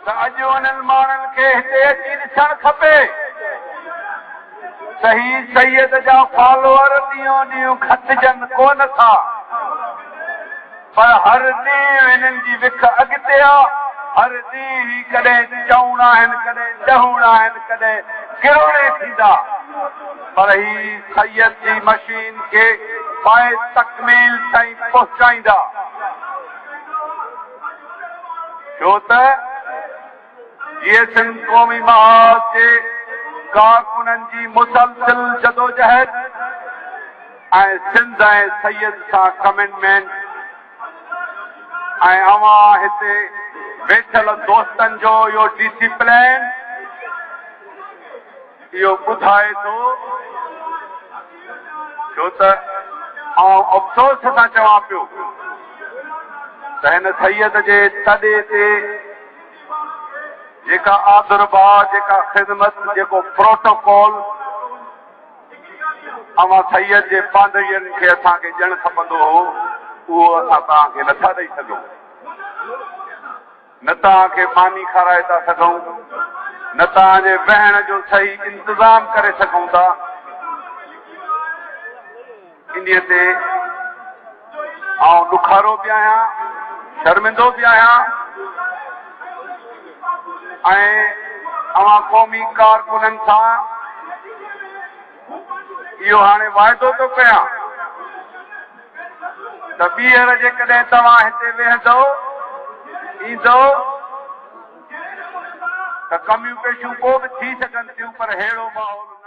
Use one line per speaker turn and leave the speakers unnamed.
ته اڄ انهن ماڻهن کي هتي اچي ڏسڻ کپي ته هي سيد جا فالوئر ڏينهون ڏينهن گهٽجن ڪونه ٿا پر هر ڏينهن هنن جي وک اڳتي آ، هر ڏينهن هي ڪڏهن چئوڻ آهن، ڪڏهن ڏهوڻ آهن، ڪڏهن ڪروڙين ٿيندا پر هي سيد جي مشين کي پائي تڪميل تائين پهچائيندا. ڇو ته جيئي سنڌ قومي محاذ جي ڪارڪنن جي مسلسل جدوجهد ۽ سنڌ ۽ سيد سان ڪمٽمينٽ ۽ اوهان هتي ويٺل دوستن جو اهو ڊسيپلين اهو ٻڌائي ٿو ڇو ته آئون افسوس سان چوان پيو ته هن سيد جي تڏي تي جيڪا آڌرڀاء، جيڪا خدمت، جيڪو پروٽوڪول اوهان سيد جي پانڌڙين کي اسان کي ڏيڻ کپندو هو، اهو اسان توهان کي نٿا ڏئي سگهون. نه توهان کي ماني کارائي ٿا سگهون، نه توهان جي وهڻ جو صحيح انتظام ڪري سگهون ٿا. انهيء تي آئون ڏکارو به آهيان، شرمندو به آهيان ۽ اوهان قومي ڪارڪنن سان اهو هاڻي واعدو ٿو ڪيان ته ٻيهر جيڪڏهن توهان هتي ويهندؤ، ايندؤ ته ڪميون پيشيون پوء به ٿي سگهن ٿيون پر ههڙو ماحول نه.